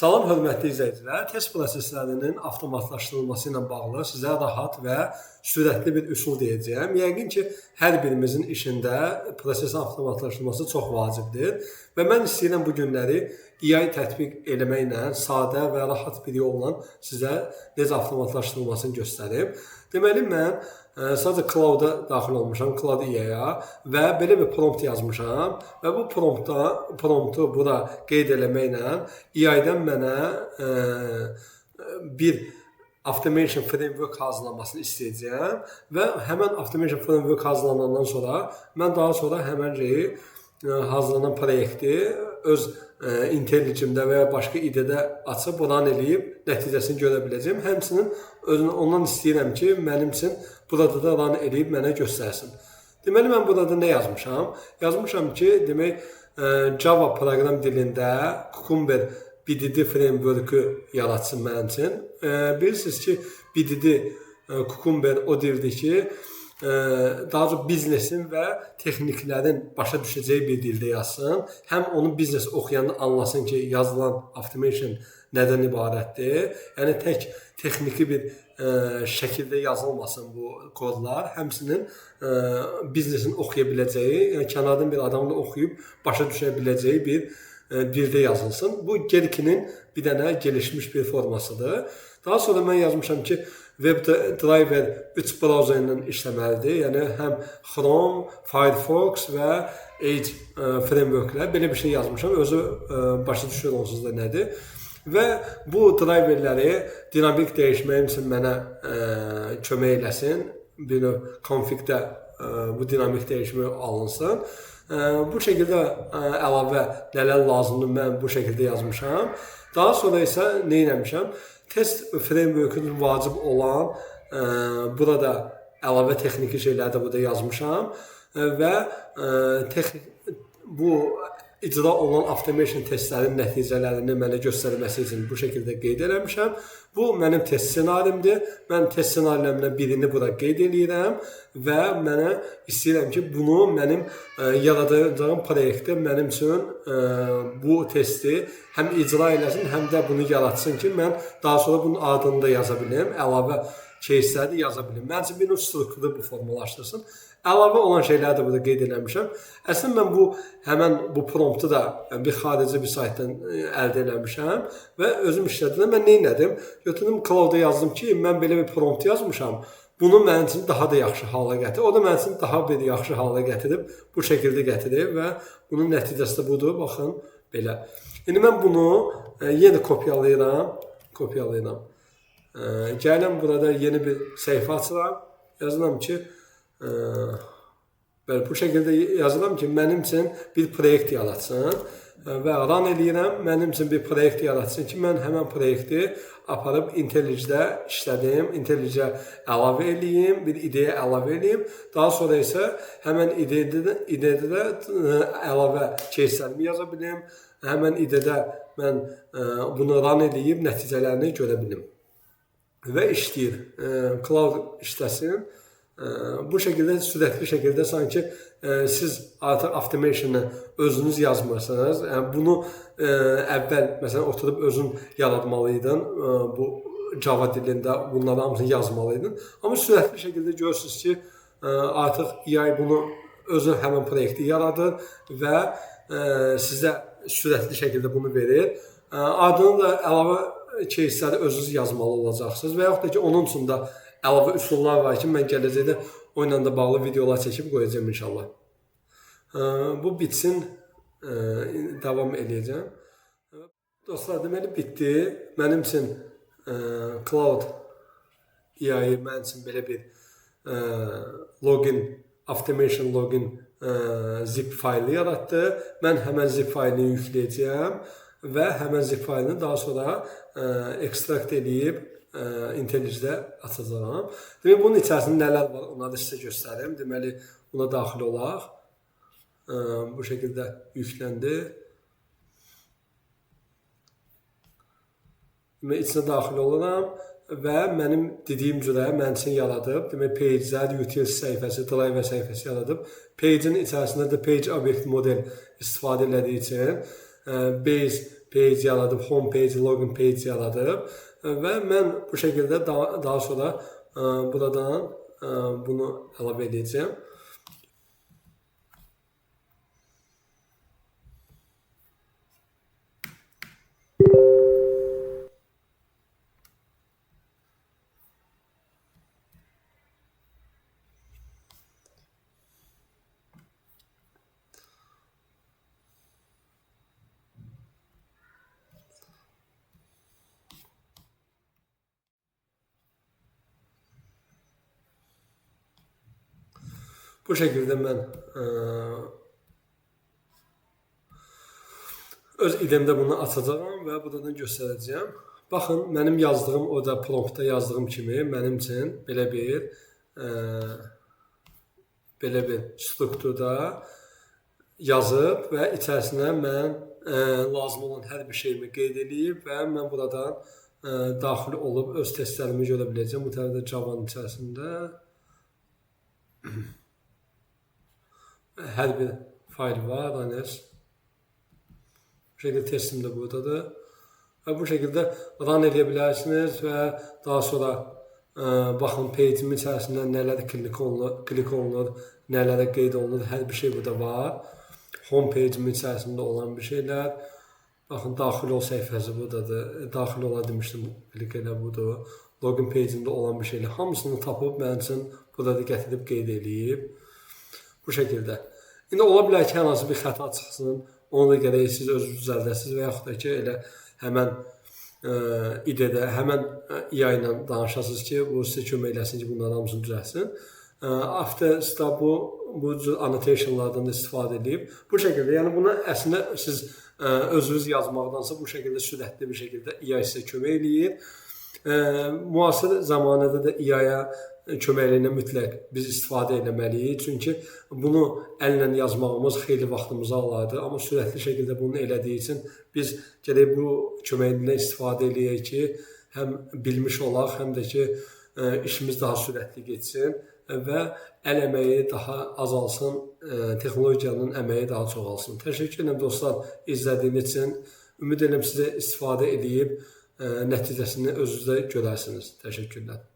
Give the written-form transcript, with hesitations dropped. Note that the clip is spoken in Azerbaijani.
Salam hörmətli izləyicilər, test proseslərinin avtomatlaşdırılması ilə bağlı sizə rahat və sürətli bir üsul deyəcəyəm. Yəqin ki, hər birimizin işində prosesin avtomatlaşdırılması çox vacibdir və mən istəyirəm bu günləri AI tətbiq eləməklə sadə və rahat bir yolla sizə necə avtomatlaşdırılmasını göstərim. Deməli, mən sadəcə Claude-a daxil olmuşam, Claude AI-ya və belə bir prompt yazmışam və bu promptu bura qeyd eləməklə AI-dən mənə bir automation framework hazırlamasını istəyəcəyəm və həmən automation framework hazırlanandan sonra mən daha sonra həmən şeyi hazırlanan proyekti öz IntelliJ-imdə və ya başqa IDE-də açıb run eləyib nəticəsini görə biləcəyəm. Həmçinin ondan istəyirəm ki, mənim üçün burada da run eləyib mənə göstərsin. Deməli, mən burada nə yazmışam? Yazmışam ki, demək, Java proqram dilində Cucumber BDD framework-ü yaratsın mənim üçün. Bilirsiniz ki, BDD Cucumber o dildir ki, daha çox biznesin və texniklərin başa düşəcəyi bir dildə yazsın. Həm onu biznes oxuyanda anlasın ki, yazılan automation nədən ibarətdir. Yəni tək texniki bir şəkildə yazılmasın bu kodlar. Həmçinin biznesin oxuya biləcəyi, yəni kənardan bir adamın da oxuyub başa düşə biləcəyi bir dildə yazılsın. Bu Gherkin'in bir dənə gelişmiş bir formasıdır. Daha sonra mən yazmışam ki, WebDriver 3 browser ilə işləməlidir. Yəni həm Chrome, Firefox və Edge frameworklər, belə bir şey yazmışam. Özü başa düşür onsuz da nədir. Və bu driverləri dinamik dəyişməyim üçün mənə kömək eləsin. Bir növ config-də bu dinamik dəyişmə alınsın. Bu şəkildə əlavə nələr lazımdır mən bu şəkildə yazmışam. Daha sonra isə nə etmişəm? Test framework-ün vacib olan burada əlavə texniki şeyləri də burada yazmışam və bu icra olunan automation testlərin nəticələrini mənə göstərməsi üçün bu şəkildə qeyd eləmişəm. Bu mənim test ssenarimdir. Mən test ssenarilərimdən birini bura qeyd eləyirəm və mənə istəyirəm ki, bunu mənim yaradacağım proyektdə mənim üçün bu testi həm icra eləsin, həm də bunu yaratsın ki, mən daha sonra bunun adını da yaza bilim, əlavə case-ləri də yaza bilim. Mənim üçün bir növ strukturu bu formalaşdırsın. Əlavə olan şeyləri də burada qeyd eləmişəm. Əslində mən həmən bu promptu da bir xarici bir saytdan əldə eləmişəm və özüm işlədim. Mən nə etdim? Götürdüm Claude-a yazdım ki, mən belə bir prompt yazmışam. Bunu mənim üçün daha da yaxşı hala gətir. O da mənim üçün daha bir yaxşı hala gətirib, bu şəkildə gətirib və bunun nəticəsi də budur. Baxın, belə. İndi mən bunu yenə kopyalayıram. Kopyalayıram. Gələm burada yeni bir səhifə açıram. Yazıram ki, bəli, bu şəkildə yazıram ki, mənim üçün bir proyekt yaratsın və run eləyirəm, mənim üçün bir proyekt yaratsın ki, mən həmən proyekti aparıb IntelliJ-də işlədim, IntelliJ-ə əlavə eləyim, bir ideya əlavə eləyim. Daha sonra isə həmən idedə də əlavə case-lərimi yaza bilim. Həmən idedə mən bunu run eləyib nəticələrini görə bilim. Və işləyir. Claude işləsin. Bu şəkildə sürətli şəkildə sanki siz artıq automation-ı özünüz yazmırsınız. Yəni bunu əvvəl məsələn oturub özün yaratmalıydın. Bu Java dilində bunların hamısını yazmalıydın. Amma sürətli şəkildə görürsünüz ki, artıq AI bunu özü həmin proyekti yaradır və sizə sürətli şəkildə bunu verir. Ardından da əlavə case-ləri özünüz yazmalı olacaqsınız və yaxud da ki, onun üçün də əlavə üsullar var ki, mən gələcəkdə o ilə də bağlı videolar çəkib qoyacağam inşallah. Bu bitsin, davam eləyəcəm. Dostlar, deməli bitdi. Mənim üçün Claude AI mənim üçün belə bir login, automation login zip faylı yaratdı. Mən həmən zip faylını yükləyəcəyəm və həmən zip faylını daha sonra ekstrakt eləyib IntelliJ-də açacağam. Demək, bunun içərisində nələr var, onları da sizə göstərim. Deməli, buna daxil olaq. Bu şəkildə yükləndi. Demək, içinə daxil oluram və mənim dediyim cürə mənim üçün yaradıb. Demək, pages-lər, utils səhifəsi, driver səhifəsi yaradıb. Page-in içərisində də page object model istifadə elədiyi üçün base page yaradıb, home page, login page yaradıb və mən bu şəkildə daha sonra buradan bunu əlavə edəcəm. Bu şəkildə mən öz IDE-mdə bunu açacağam və buradan göstərəcəyəm. Baxın, mənim yazdığım, o da promptda yazdığım kimi mənim üçün belə bir strukturda yazıb və içərisinə mən lazım olan hər bir şeyimi qeyd edib və mən buradan daxil olub öz testlərimi görə biləcəyəm. Bu tərəfdə Java-nın içərisində hər bir fayl var, bu şəkildə testim də buradadır və bu şəkildə run edə bilərsiniz və daha sonra baxın page-imin içərisində nələr klik olunur, nələrə qeyd olunur, hər bir şey burada var. Home page-imin içərisində olan bir şeylər. Baxın, daxil ol səhifəsi buradadır. Daxil ola demişdim, klik elə budur. Login page-imdə olan bir şeylər. Hamısını tapıb mənim üçün burada gətirib qeyd eləyib. Bu şəkildə. İndi ola bilər ki, hər hansı bir xəta çıxsın, onu da gərək siz özünüz düzəldəsiniz və yaxud da ki, elə həmən IDE-də, həmən AI ilə danışasınız ki, bu sizə kömək eləsin ki, bunların hamısını düzəlsin. After bu cür annotationlardan da istifadə edib. Bu şəkildə, yəni bunu əslində siz özünüz yazmaqdansa bu şəkildə sürətli bir şəkildə AI sizə kömək eləyir. Müasir zamanədə də AI-ya köməkliyinə mütləq biz istifadə eləməliyik. Çünki bunu əllə yazmağımız xeyli vaxtımızı alardı. Amma sürətli şəkildə bunu elədiyi üçün biz gərək bu köməkliyindən istifadə eləyək ki, həm bilmiş olaq, həm də ki, işimiz daha sürətli getsin və əl əməyi daha azalsın, texnologiyanın əməyi daha çoxalsın. Təşəkkür edirəm dostlar izlədiyiniz üçün. Ümid edirəm sizə istifadə eləyib nəticəsini özünüzdə görərsiniz. Təşəkkürlər.